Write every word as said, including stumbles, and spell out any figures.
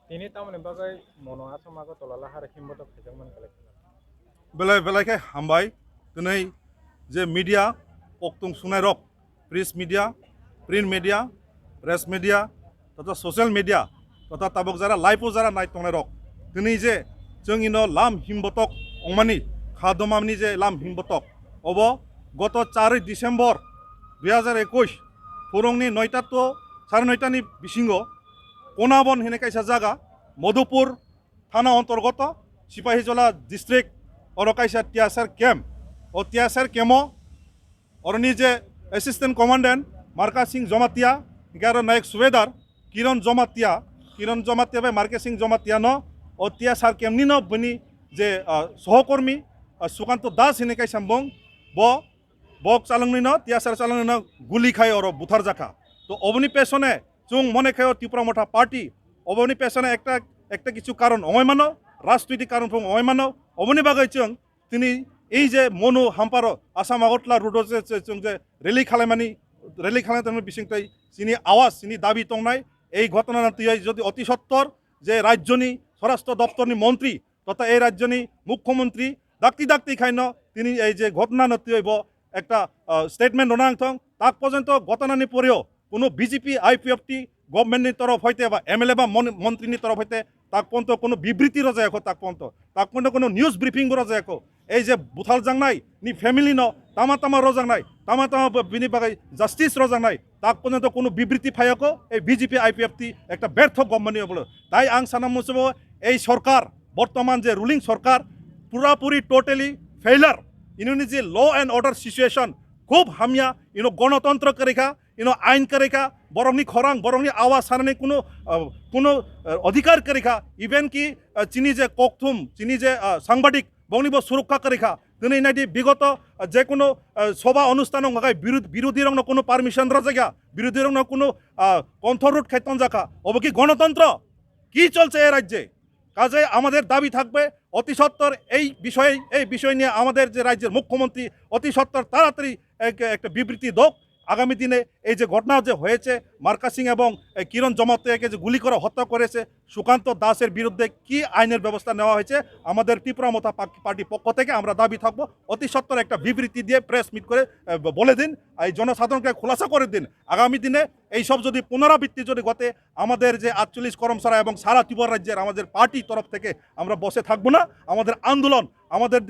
Tini tamoni bagwi mono Assam Agartala lahar himbotok khaijak man kale khna. Belai belai khe hambai. Tini je media, koktung sunai rok, press media, print media, press media, tata social media, tata tabok jara live o jara nai tongnai rok. Tini je chwng ino lam himbotok ongmani, kha domamni je lam himbotok, obo goto char December dui hajar ekush phurungni noita to sare noita ni bisingo Konabon hinwi kaisa jaga, Madhupur thana ontorgoto, Sipahijola district, oro kaisa T S R camp. O T S R camp o oroni je assistant commandant Marka Singh Jamatia, hingke aro Nayak Subedar Kiran Jamatia, Kiran Jamatia bai Marka Singh Jamatia no o T S R camp ni no bini je, ah, sohokormi, ah, Sukanto Das hinwi kaisa bong, bo bok chalangni no, T S R chalangni no guli khai oro buthar jakha. To oboni pesone chwng mone khai o Tipra Motha Party, oboni pesone ekta, ekta kichu karon ongoi mano, rajnoitik karon phung ongoi mano, oboni bagwi chwng tini ei je mono hamparo Assam Agartala road o je, je chwng je rally khalaimani, rally khalaimani bising tei chini awaz, chini dabi tongnai, ei ghotona no twiwi jodi oti sottor je rajyoni swarashtra doptorni montri, totha ei rajyoni mukhyamantri dakti dakti khaino tini ei je ghotona no twiwi bo ekta, ah, statement rwna nangthong. Tak porjonto ghotonani poreo kuno B J P I P F T government ni torof hoite ba M L A ba mon-, montri ni torof hoite tak porjonto kuno bibriti rwjayakho, tak porjonto, tak porjonto kuno news briefing bo rwjayakho. Ei je buthal jangnai ni family no tama tama rwjaknai, tama tama bo bini bagwi justice rwjaknai, tak porjonto kuno bibriti phayakho. Ei B J P I P F T ekta bertho government ni obolo. Tai ang sana musubo ei sorkar, bortoman je ruling sorkar, purapuri totally failure. Inoni je law and order situation khub hamya, ino gonotontro kwrwikha, ino ain kwrwikha, borokni khorang, borokni awa sanani kuno, ah, kuno, ah, adhikar kwrwikha, even ki, ah, chini je kokthum, chini je, ah, sangbadik, bongni bo surukha kwrwikha. Tini naidi bigoto, ah, je kuno, ah, soba onusthan wngkha khe birud-, birodhi rokno kuno permission rwjakya, birodhi rokno kuno, ah, kontho road khai tonjakha. Obo ki gonotontro? Ki cholche e rajye? কাজেই আমাদের দাবি থাকবে অতি সত্বর এই বিষয়ে, এই বিষয় নিয়ে আমাদের যে রাজ্যের মুখ্যমন্ত্রী অতি সত্বর তাড়াতাড়ি এক, একটা বিবৃতি দেখ। আগামী দিনে এই যে ঘটনা যে হয়েছে, মার্কা সিং এবং এই কিরণ জমাতিয়াকে যে গুলি করে হত্যা করেছে, সুকান্ত দাসের বিরুদ্ধে কি আইনের ব্যবস্থা নেওয়া হয়েছে, আমাদের ত্রিপুরা মথা পাক-, পার্টির পক্ষ থেকে আমরা দাবি থাকবো অতি সত্বর একটা বিবৃতি দিয়ে প্রেস মিট করে, আহ, ব-, বলে দিন, এই জনসাধারণকে খোলাসা করে দিন। আগামী দিনে এইসব যদি পুনরাবৃত্তি যদি ঘটে, আমাদের যে আটচল্লিশ করমসারা এবং সারা ত্রিপুরা রাজ্যের আমাদের পার্টি তরফ থেকে আমরা বসে থাকবো না। আমাদের আন্দোলন, আমাদের যে